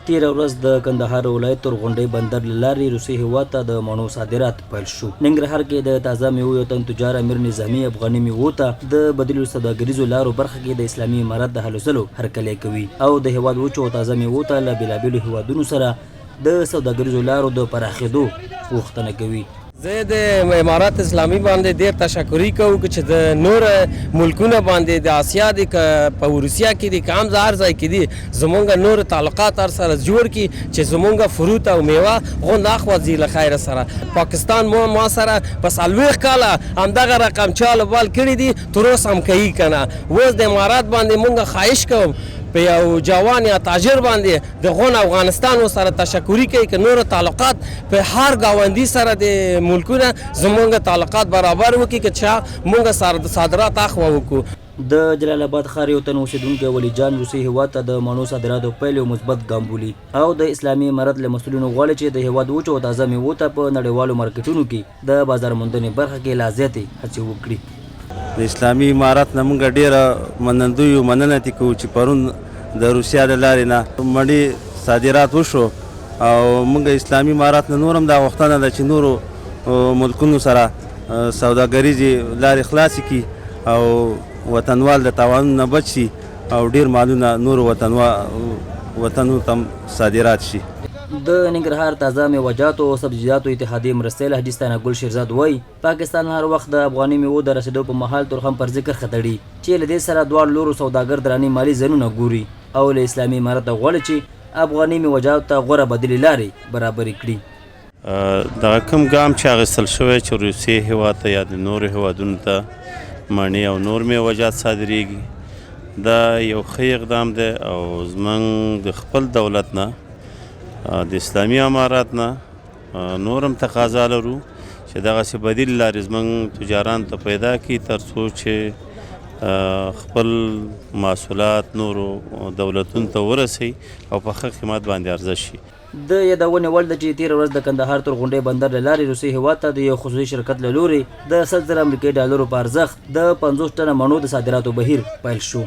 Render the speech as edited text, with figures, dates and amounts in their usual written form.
تېره ورځ د کندهار ولایت تورغونډۍ بندر له لارې روسي هېواد ته د مڼو صادرات پیل شو. ننګرهار کې د تازه مېوو یو تن تجار امیر نظامي افغاني مېوو ته د بدیلو سوداګریزو لارو برخه کې د اسلامي امارت د هلو ځلو هرکلی کوي او د هېواد وچو او تازه مېوو ته له بېلابېلو هېوادونو سره د سوداګریزو لارو د پراخېدو غوښتنه کوي. زه د امارات اسلامي باندې ډیر تشکري کوو چې د نور ملکونه باندې د اسیا دي که په روسیا کې دي که هم هر ځای کې دي، زمونږ نور تعلقات هر سره جوړ کی چې زمونږ فروت او میوه غوند اخوا ځي له خیره سره. پاکستان مو ما سره په 40 کاله همدغه رقم چال بال کړي دي، تر اوسه هم کوي کنه. اوس د امارات باندې مونږ خواهش کوم په یو جوان یا تاجر باندې د غون افغانستان سره تشکري کوي که نور تعلقات په هر ګاونډي سره د ملکونه زمونږ تعلقات برابر وکړي که چا مونږ صادرات اخوا وکړو. د جلال اباد ښار یو تن اوسېدونکی ولي جان روسي هېواد ته د مڼو صادراتو پیل یو مثبت ګام بولي او د اسلامي امارت له مسؤلینو غواړي چې د هېواد وچو او تازه مېوو ته په نړیوالو مارکېټونو کې د بازار موندنې برخه کې لا زیاتې هڅې وکړي. د اسلامي امارت نه مونږ ډېره منندوی یو، مننه ترې کوو چې پرون د روسیا د لارې نه مڼې صادرات وشو او مونږ اسلامي امارت نه نور هم دا غوښتنه ده چې نورو ملکونو سره سوداګریزې لارې خلاصې کړي او وطنوال د تاوانونو نه بچ شي او ډېر مالونه نورو وطنونو ته هم صادرات شي. د ننګرهار تازه مېوهجاتو او سبزیجاتو اتحادیې مرستیال حاجي ستانه ګل شېرزاد وايي، پاکستان هر وخت د افغاني مېوو د رسېدو په مهال تورخم پر ذکر تړي چې له دې سره دواړو لورو سوداګر درانې مالي زیانونه ګوري او له اسلامي امارته غواړي چې افغاني مېوهجاتو ته غوره بدیلې لارې برابرې کړي. دغه کوم ګام چې اخیستل شوی چې روسیې هېواد ته یا د نورو هېوادونو ته مڼې او نور مېوهجات صادرېږي، دا یو ښه اقدام دی او زمونږ د خپل دولت نه، د اسلامي امارت نه نور هم تقاضا لرو چې دغسې بدیل لارې زمونږ تجاران ته پیدا کړي ترڅو چې خپل محصولات نورو دولتونو ته ورسوي او په ښه قیمت باندې عرضه شي. د یادونې وړ ده چې تېره ورځ د کندهار تور غونډۍ بندر له لارې روسي هېواد ته د یو خصوصي شرکت له لورې د 100,000 امریکایي ډالرو په ارزښت د 50 ټنه مڼو د صادراتو بهیر پیل شو.